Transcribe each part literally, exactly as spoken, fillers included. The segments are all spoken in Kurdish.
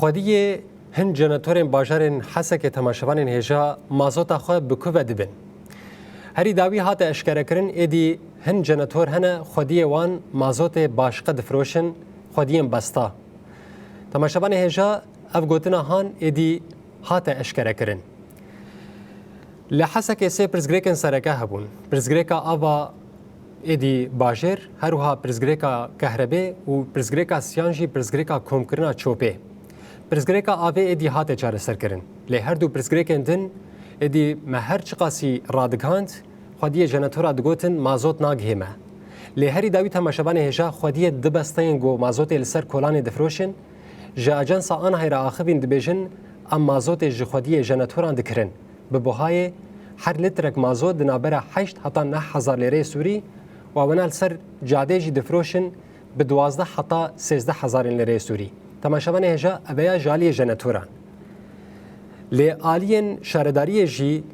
Xwediyê hin jenetorên bajarên Hesekê temaşevanên hêja mazota xwe bi ku ve dibin? Herî dawî hate eşkerekirin, êdî hin jenetor hene xwediyê wan mazotê başqe difiroşin, xwediyên besta. Temaşevanê hêja, ev gotina han êdî hate eşkerekirin. Li Hesekê sê pirsgirêkên sereke hebûn. Pirsgirêka ava êdî bajêr, her wiha pirsgirêka kehrebê û pirsgirêka siyan jî pirsgirêka komkirina çopê. Pirsgirêka avê êdî hate çareserkirin. Lê her du pirsgirêkên din êdî me her çiqasî radigihand, xwediyê jenetora digotin mazot nagihê me. Lê herî dawî temaşevanê hêja xwediyê du besteyên ku mazotê li ser kolanê difiroşin, ji ajansa Anahê re axivîn dibêjin, em mazotê ji xwediyê jenetoran dikirin. Bi buhayê her litrek mazot di navbera heşt heta neh hezar lêreyê Sûrî û ewena li ser cadê jî difiroşin bi duwazdeh heta sêzdeh hezarên lêreyê Sûrî. Temaşevanê hêja, eveya ji aliyê jenetoran. Lê aliyên şaredariyê jî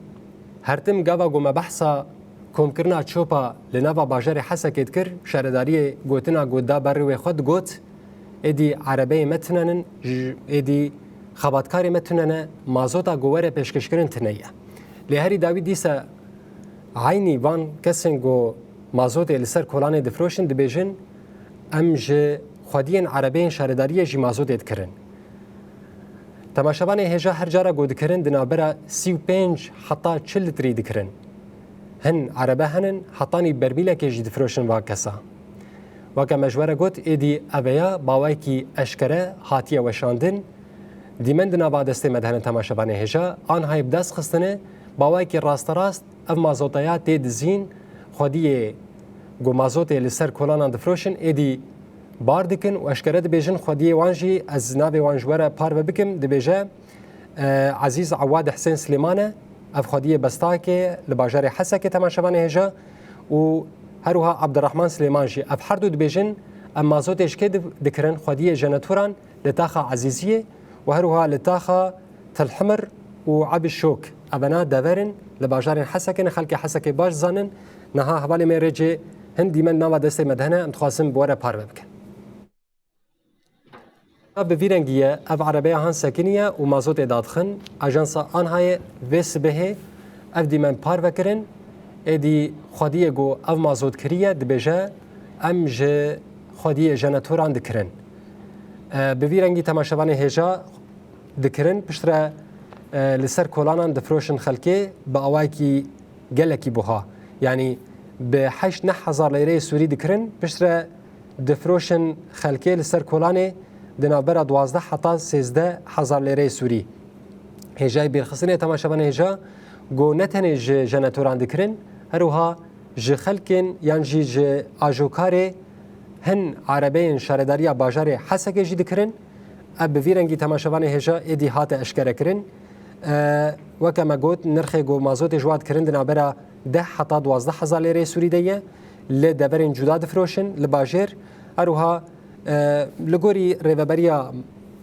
her tim gava ku me behsa komkirina çopa li nava bajarê Hesekê dikir, şaredariyê gotina ku da berê wê xwe digot, êdî erebeyê me tune nin, ji, êdî xebatkarê me tune ne, mazota ku were pêşkêşkirin tune ye. Lê herî dawî dîsa eynî van kesên ku mazotê li ser kolanê difiroşin dibêjin, em ji xwediyên erebeyên şaredariyê jî mazotê dikirin. Temaşevanê hêja her cara ku dikirin di navbera sî û pênc heta çil litrî dikirin. Hin erebe henin hetanî bermîlekê jî difiroşin van kesa. Weke me ji we re got, êdî eveya bawayekî eşkere hatiye weşandin. Dîmen di nava destê me de hene temaşevanê hêja, anhayê bi dest xistine, bawayekî rasterast ev mazotaya tê dizîn, xwediyê ku mazotê li ser kolanan difiroşin, êdî bar dikin û eşkere dibêjin, xwediyê wan jî ez navê wan ji we re parve bikim, dibêje, e, Ezîz Ewad Hisên Silêman e, ev xwediyê bestakê li bajarê Hesekê temaşevanê hêja û her wiha Abdurrahman Silêman jî. Ev her du dibêjin, em mazotê ji kê di-, dikirin, xwediyê jenetoran li taxa Ezîziyê û her wiha li taxa Til Himir û Ebî Şok. Evena dever in li bajarên Hesekê ne, xelkê Hesekê baş dizanin. Niha hevalê me rêcê hin dîmen nava destê me de hene, em dixwazin bi we re parve bikin. Bi vî rengî ye, ev erebeya han sekiniye û mazotê dadixin. Ajansa Anhayê vê sibehê ev dîmen parve kirin. Êdî xwediyê ku ev mazot kiriye dibêje, em ji xwediyê jenetoran dikirin. E, bi vî rengî temaşevanê hêja dikirin, piştre, e, li ser kolanan difiroşin xelkê bi awayekî gelekî buha. Yanî bi heşt neh hezar lêreyê Sûrî dikirin, piştre difiroşin xelkê li ser kolanê di navbera duwazdeh heta sêzdeh hezar lêreyê Sûrî. Hêjayî bîrxistinê temaşevanê hêja ku ne tenê ji jenetoran dikirin, her wiha ji xelkên yan jî ji ajokarê hin erebeyên şaredariya bajarê Hesekê jî dikirin. Ev bi vî rengî temaşevanê hêja êdî hate eşkerekirin. E, weke me got, nirxê ku mazotê ji wa dikirin di navbera deh heta duwazdeh hezar lêreyê Sûrî de ye. Li deverên cuda difiroşin, li bajêr. Her wiha, e, li gorî rêveberiya,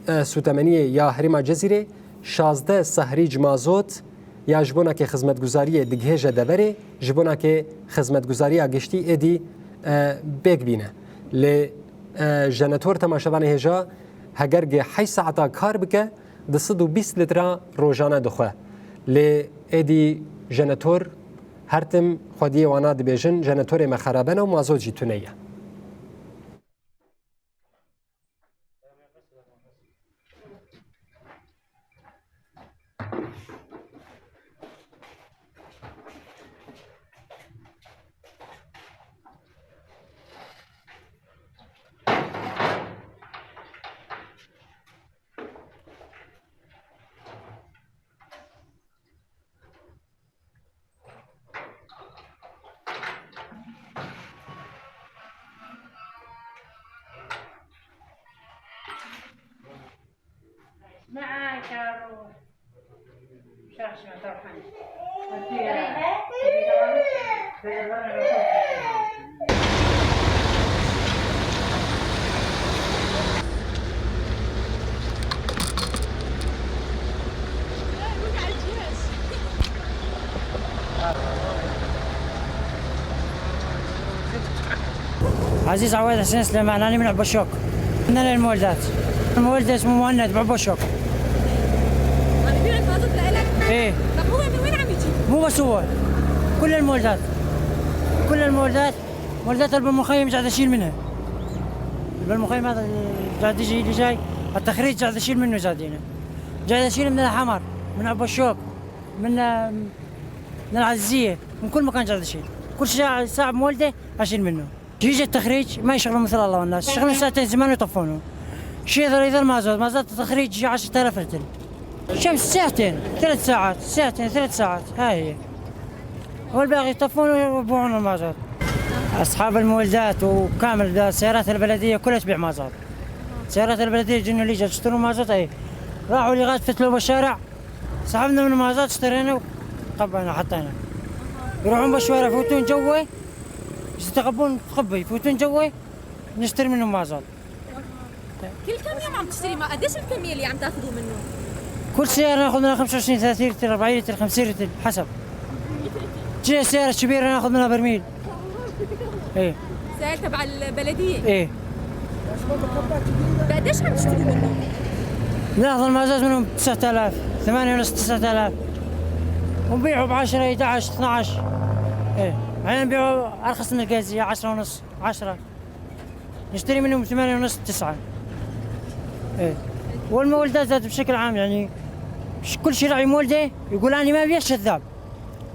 e, sûtemeniyê ya herêma Cezîrê, şazdeh sahrîc mazot ya ji bona ke xizmetguzariyê digihêje deverê, ji bona ke xizmetguzariya giştî êdî, e, bêk bîne. Lê, e, jenetor temaşevanê hêja heger ge heşt saeta kar bike, du sed û bîst litra rojane dixwe. Lê êdî jenetor her tim xwediyê wana dibêjin, jenetorê me xerabe ne û mazot jî tune ye. معاك اروح. شاش ما تروحين. عزيز عويد حسين سليمان، أنا من عبشوك. عندنا المولدات. المولد اسمه مهند بعبو الشوك. عم يبيع المازوت لإلك؟ ايه. طب هو من وين عم يجيب؟ مو بس هو، كل المولدات، كل المولدات، مولدات البن مخيم قاعد اشيل منها. البن مخيم هذا قاعد يجي اللي جاي، التخريج قاعد اشيل منه زادينا، قاعد اشيل من الحمر، من عبو الشوك، من من العزية، من كل مكان قاعد اشيل. كل ساعة، ساعة بمولدة اشيل منه. يجي التخريج ما يشغلون مثل الله والناس، يشغلون ساعتين زمان ويطفونه. شي يظل، يظل مازوت، مازوت التخريج يجي عشرة آلاف رتل. شمس ساعتين، ثلاث ساعات، ساعتين، ثلاث ساعات، هاي هي. والباقي يطفون ويبيعون المازوت. أصحاب المولدات وكامل السيارات البلدية كلها تبيع مازوت. سيارات البلدية جنوا ليجا تشتروا مازوت، أي. راحوا لغاية فتلوا بالشارع، سحبنا من مازوت، اشترينا وقبينا حطينا. يروحون بالشوارع، يفوتون جوا، يستخبون في قبة، يفوتون جوا، نشتري منهم مازوت. كل كم يوم عم تشتري ما-، قديش الكمية اللي عم تاخذوا منه؟ كل سيارة ناخذ منها خمسة وعشرين، ثلاثين لتر، أربعين لتر، خمسين لتر، حسب. تجي سيارة كبيرة ناخذ منها برميل. ايه. سيارة تبع البلدية؟ ايه. بقديش عم تشتروا منه؟ ناخذ المازوت منهم تسعة آلاف، ثمانية ونص، تسعة آلاف. ونبيعه ب عشرة، احدعش، اثنعش. ايه. بعدين نبيعه أرخص من الغازية، عشرة ونص، عشرة. نشتري منهم ثمانية ونص، تسعة. ايه. والمولدات زاد بشكل عام، يعني، ش-، كل شي راعي مولده يقول: "أنا ما أبيع"، شذاب.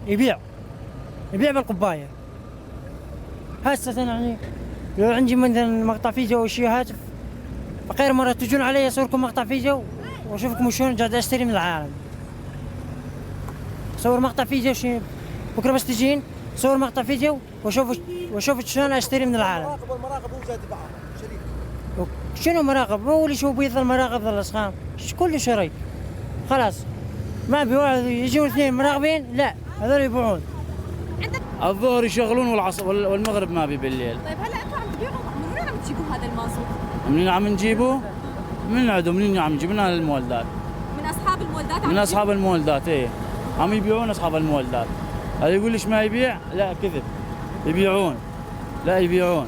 يبيع. يبيع بالقباية. هسه يعني، لو عندي مثلًا مقطع فيديو أو شي هاتف، فغير مرة تجون علي أصوركم مقطع فيديو وأشوفكم شلون قاعد أشتري من العالم. صور مقطع فيديو شي، بكرة بس تجين، صور مقطع فيديو وأشوف، وأشوف شلون أشتري من العالم. المراقب والمراقب هو زاد بعض شريك. شنو مراقب؟ هو اللي شو بيض المراقب ظل أصحاب. ش-، كله شريك. خلاص. ما في واحد يجون اثنين مراقبين، لا، هذول يبيعون. الظهر يشغلون والعصر وال-، والمغرب ما في بالليل. طيب، هلا انتم عم تبيعوا، من وين عم تجيبوا هذا المازوت؟ منين عم نجيبه؟ من عندهم، منين عم نجيبه؟ من المولدات. من اصحاب المولدات عم من تجيبوا؟ اصحاب المولدات، ايه. عم يبيعون اصحاب المولدات. هذا يقول ليش ما يبيع؟ لا، كذب. يبيعون. لا، يبيعون.